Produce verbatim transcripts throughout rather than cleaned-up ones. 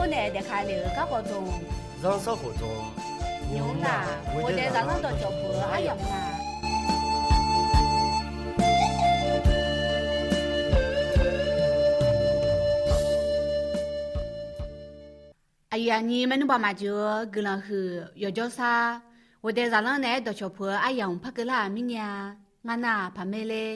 Khoernae daefka lef-euq garkawv dmq, zanrsanrkhof dmq, nymq-mr nar, ghofdaef zaqlanr dawqcawq puq-eu aryamq nga. Aqyuif aqnyir maernmr baq maqjeuq-eu guiqlanq huiq yawqjawr sar, ghofdaef zaqlanr naeq-aer dawqcawq puq-eu aryamq par keuvlar-aq mirnya. Ngar nar-aq paqmaer ler.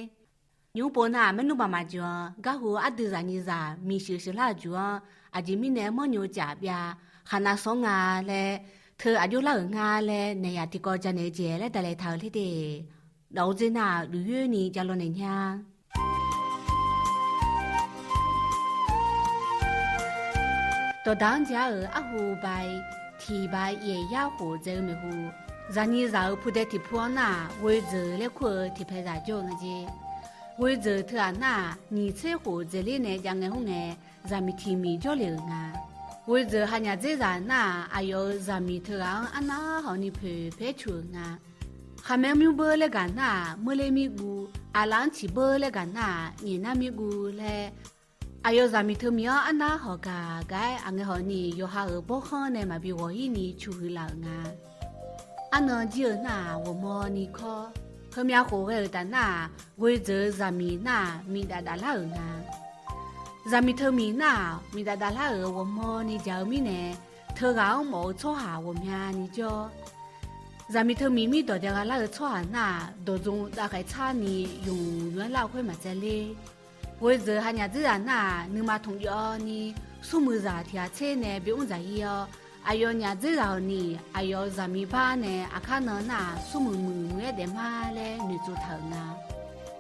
Nymq-mr pov nar-aq maernmr baq maqjeuq-anr garhu ardui zaqnyiqzaq miqshuif shuiflar-euq juq-anr, aqjeq mirnae mawrnyo caf byav khaqnav sanr nga laer, teu aqjox lar-euq nga laer naeq yaq tiqkawv janaeq-eu jeq laer daqlaeq taq-euq ler de. Dawq-eu dzer nar-aq, luf yoer ni ja law naeq nya. Dawqdaq-anr ja-euq arhu ba-i, tiq ba yaeq yar khof dzaeq-eu maeqhu, zaqnyiqzaq-euq pudae tiq pu-anr nar-aq, ghoedzeuq laer kur-eu tiqpaeqzaq jawr-eu nga jer. Ghoedzeuq teughaq nar-aq, nyiq tser khof dzaeqler nae jav ngae khoerngae, zaqmiq tiq miq jawrle-euq nga. Ghoedzeuq hanyaf dzerzaq nar-aq, aqyawf-euq zaqmiq teughaq-anr arnav hawq ni poeq paer cuq-euq nga. Khaqmae mr mymr beur laer gaq nar-aq, meurler mir guv, aqlaf-anr ciq beur laer gaq nar-aq, nyaef nar mir guv laer, aqyawf zaqmiq teumiq-anr arnav hawq gaq gaq-aer aqngae hawq ni yawqha-euq bawrkhanr nae maqbi ghawq-ir ni cuq huiq laf-euq nga. Arnan jir-eu nar-aq, ghawqmawni kawr. Heumyav khof ghae-euq taf nar-aq, ghoedzeuq-eu zaqmiq nar-aq, miqdaf daflar-euq nga. Zaqmiq teumiq nar-aq, miqdaf daflar-euq ghawqmawni jaq-eu mirnae, teughaq-anr mawf-eu tsawrhaq ghawqmyani jawr. Zaqmiq teumiq mir dawq dae gha lar-eu tsawrhaq nar-aq, dawqdzmq dav khaeq tsar ni yumq yur-aer lar-eu khoer maqtsaev ler. Ghoedzeuq hanyaf dzerzaq nar-aq, nuima tmq jawv ni, smrmuiq zaq tiq ghaq tser nae bimr dzaq-ir-awr, aqyawf nyaf dzerzaq-awq ni, aqyawf-euq zaqmiq bar nae aqkar nan nar-aq, smrmuiq muiq muiq-aer daef mar laer noeqtsov taq-euq nga.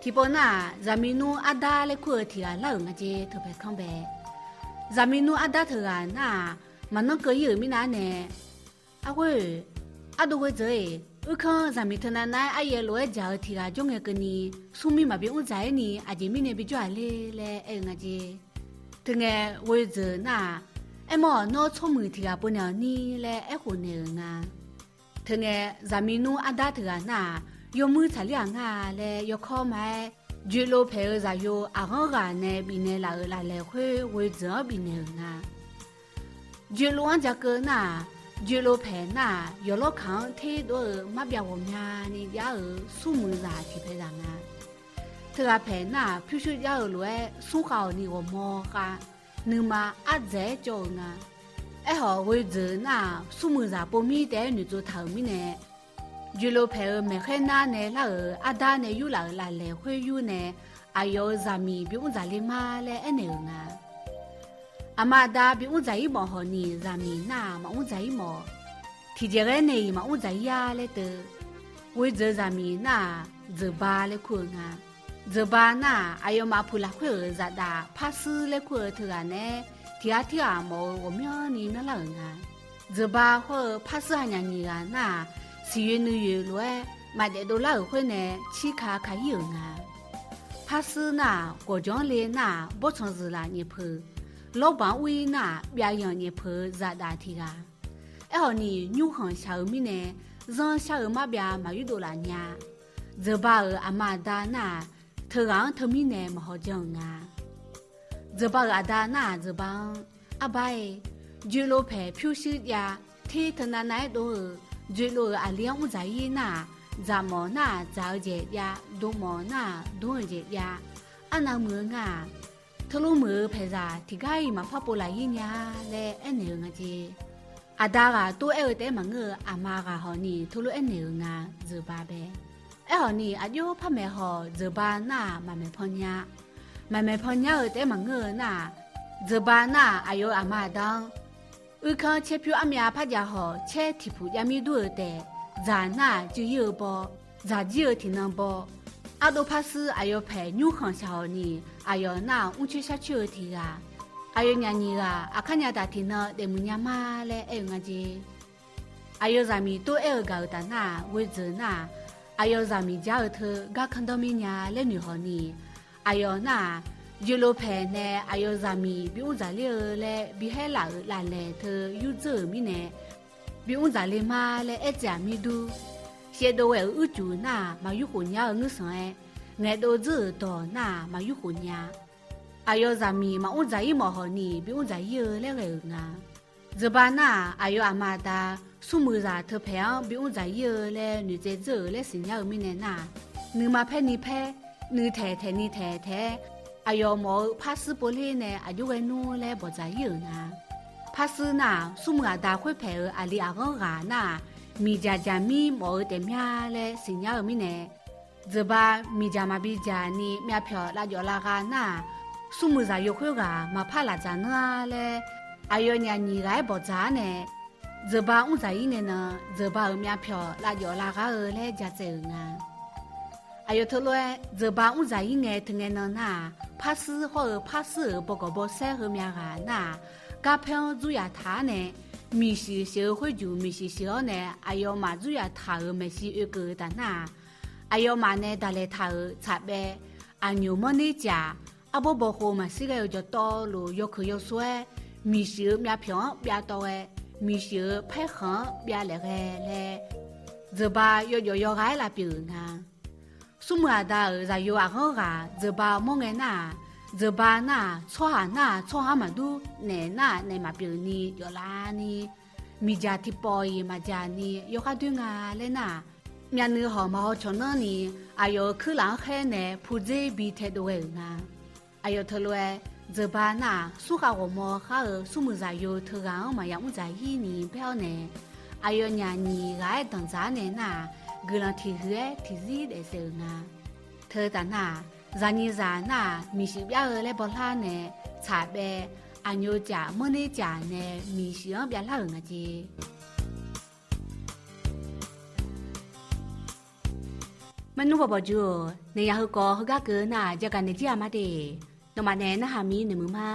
Tiqpov nar-aq, zaqmiq nmr ardar laer kur-eu tiq ghaq lar-euq nga jer teupaeq kanr bae. Zaqmiq nmr ardar teughaq nar-aq, maqnanr keuv-ir-euq mirnav nae, Arghoer-eq, ardov ghoedzeuq-eq, uirkanr zaqmiq teunav nav-aer aryaev lof-aer dzaq-eu tiq ghaq jawr ngae keuvni, smrmir maqbi mr dzaq-aer ni, aqjeq mirnae bijawr-aq ler laer aer-eu nga jer. Teungae, ghoedzeuq nar-aq, Aermawr-awq, nawr tsawrmuiq tiq ghaq pov naeq-awq ni laer aerkhof naeq-euq nga. Teungae, zaqmiq nmr ardar teughaq nar-aq, yawmuir tsaqler-aq ngar-a laer yawkawr ma-aer, joeqlov paeq-eu zaqyo aqghanr ghaq nae bifnaeq laf-euq laflaeq khoer ghoedzeuq-anr bifnaeq-euq nga. Joeqlov-anr ja keuv nar-aq, joeqlov paeq nar-aq, yawqlawr kaq-anr terdov-eu marbyav ghawqmyani jav-euq smrmuiq zaq tiqpaeq zaq nga. Teughaq paeq nar-aq, pyurshuir jav-eu lof-aer smrkhav-awq ni ghawqmawr khav, nuima ardzaeq-aer cawv-eu nga. Aerkhawf, ghoedzeuq nar-aq, smrmuiq zaq povmir taef-aer noeqtsov taq-euq mirnae, joeqlov paeq-eu maeqkhaer nar nae lar-euq ardar nae yurlaf-euq laflaeq khoer yur nae, aqyawf-euq zaqmiq bimr dzaq le mar laer aernaeq-euq nga. Aqma aqda bimr dzaq-ir mawf hawq ni, zaqmiq nar-aq maqmr dzaq-ir mawf. Tiqjeq ghae nae-iq maqmr dzaq-ir-a laer teu. Ghoedzeuq zaqmiq nar-aq, dzeuqba laer kur-eu nga. Dzeuqba nar-aq, aqyawfmaf puq lafkhoer-euq zaqdaf parsuir laer kur-eu teughaq naeq-aer, tiq ghaq tirghaq mawf-eu ghawqmyanrni myanrlar-euq nga. Dzeuqba hawr-eu parsuir hanyaf nyiq ghaq nar-aq, siqyoeq nuiyoeq lof-aer maqdaef dovlar-euq khoer nae, cirka ka-ir-euq nga. Parsuir nar-aq, gawqjawq-anr le nar-aq, bawrtsanq zuiqlaf nyaef peuq, lawrbaq-anr ur-ir nar-aq, byavyanq nyaef peuq-eu zaqdaf tiq ghaq. Aerkhawf ni, nymrkhanq shaq-eu mirnae, zanrshar-eu marbyav maqyurdov laf nya. Dzeuqba-euq aqma aqda nar-aq, teughaq-anr teumirnae maqhaw jan-euq nga. Dzeuqba-euq aqda nar-aq, dzeuqba-anr, Arbar-iq, joeqlov paeq pyurshuir jav, ter teunav nav-aer dov-eu, joeqlov-euq aqli-anr mr dzaq-ir nar-aq, dzaq mawf nar-aq dzaq-eu jeq jav, dm mawf nar-aq dm-eu jeq jav, arnav muiq-eu nga-aq, teulof muiq-eu paeqzaq tiqgar-iq maqpar pov laf-ir nya laer aernaeq-eu nga jeq. Aqda ghaq tov aer-eu taef-aer maqngeur-eu, aqma ghaq hawq ni teulof aernaeq-euq nga, dzeuqba bae. Aerkhawf ni, aqjox par maeq hawq dzeuqba nar-aq maqmaeq pan nya. Maqmaeq pan nya-eu taef-aer maqngeur-eu nar-aq, dzeuqba nar-aq, aqyawf-euq aqma aqda-anr, uirkanr caer pyur armyav par jav hawq, caer tiqpuq jav mir dur-eu taef, dzaq nar-aq cuiv-ir-eu baw, dzaq jir-eu tiqnan baw. Ardov parsuir aqyawf paeq nymrkhanq shaq hawq ni, aqyawf nar-aq mrcoer sharcoer-eu tiq ghaq. Aqyawfnyaf nyiq ghaq aqkar nya taq tiqnan daefmuiq nya ma laer aer-eu nga jeq. Aqyawf zaqmiq tov aer-eu gaq-euq taf nar-aq, ghoedzeuq nar-aq, aqyawf zaqmiq jar-eu teu gar kanr danr mir nya laer noeq hawq ni, aqyawf nar-aq, joeqlov paeq nae aqyawf zaqmiq bimr dzaq ler-eu laer bihaer laf-euq laflaeq teu yurdzeur-euq mirnae, bimr dzaq le ma laer aertsaev-aq mir dur. Shaevdov ghae-euq uicuiv nar-aq maqyur khof nya-eu ngeur sanq-aer, ngaeqdov dzeur-euq dawq nar-aq maqyur khof nya. Aqyawf zaqmiq maqmr dzaq-ir mawf hawq ni bimr dzaq-ir-eu laer ghae-euq nga. Dzeuqba nar-aq, aqyawf aqma aqda smrmuiqzaq teupaeq-anr bimr dzaq-ir-eu laer noeqtsaev dzeur-euq laer siqnya-eu mirnae nar-aq, nuima paer ni paer, nuitaeq taeq ni taeq taeq-aer, aqyawf mawf-eu parshuir povler nae aqjox ghae nmr laer bawqdzaq-ir-euq nga. Parshuir nar-aq, smrmuiq aqda khoerpaeq-euq aqli aqghanr ghaq nar-aq, miqdzaq dzaqmir mawf-eu taefmya laer siqnya-eu mirnae, dzeuqba miqdzaq maqbi dzaq ni myavpyawq lavjawf lavgha nar-aq, smrmuiqzaq yawkhoer ghaq maqpar laf dzaq nmr-a laer, aqyawfnyaf nyiq ghaq-aer bawqdzaq-ar nae, dzeuqba mr dzaq-ir ngae nan, dzeuqba-euq myavpyawq lavjawf lavgha-eu laer ja tsaev-euq nga. Aqyawf teulof-aer dzeuqba mr dzaq-ir ngae teungae nan nar-aq, parshuir hawr-eu parshuir-euq bawgawq bawsaer heumya ghaq nar-aq, garpaer-anr dzur yaf taq-ar nae, miqshuif sheuq-eu khoerjuq miqshuif sheuq-awr nae aqyawfmaf dzur yaf taq-euq maeqshi oekeuv-eu taf nar-aq, aqyawfmaf nae daqlaeq taq-euq tsaqbaev, aqnyoq manrner caf, arbawr bawkhov maqshir ghae-eu jawqtawvluf yawkeuq yawsur-aer, miqshuif-eu myavpyawq-anr byav tawv ghae, miqshuif-eu paerkhanq-anr byav laef ghae laer, dzeuqba yawjawf yawgha-aer lavpyeuf-euq nga. Smrmuiq aqda-euq zaqyo aqghanr ghaq dzeuqba mawr ngae nar-aq, dzeuqba nar-aq, tsawrhaq nar-aq tsawrhaq-anr maqdur, naef nar-aq naef maqpyeuf ni jawflar ni, miqdzaq tiqpawf-iq maqdzaq ni yawkhar doer nga laer nar-aq, myavnuiv hawq maqhaw cawq nanr ni, aqyawf-euq kuirlaf-anr khaer nae pudzer bi taedov ghae-euq nga. Aqyawf teulof-aer, dzeuqba nar-aq, smrkhav ghawqmawr khar-eu smrmuiq zaqyo teughaq-anr maqya mr dzaq-ir ni baer-awr nae, aqyawfnyaf nyiq ghaq-aer danqdzaq-ar nae nar-aq, guiqlanq tiq huiq-aer tiqzir daefsaef-euq nga. Teu taf nar-aq, zaqnyiqzaq nar-aq, miqshuif byav-eu laer bawlar nae, tsaqbaev, aqnyoq caf manrner caf nae miqshuif-anr byavlar-euq nga jeq. Maernmr bawbawq jur-or, naeq yaq heukawv heugar keuv nar-aq, jagaq naeq jir-a ma de. Nawmaf nae narhaq mir noeqmuiq ma.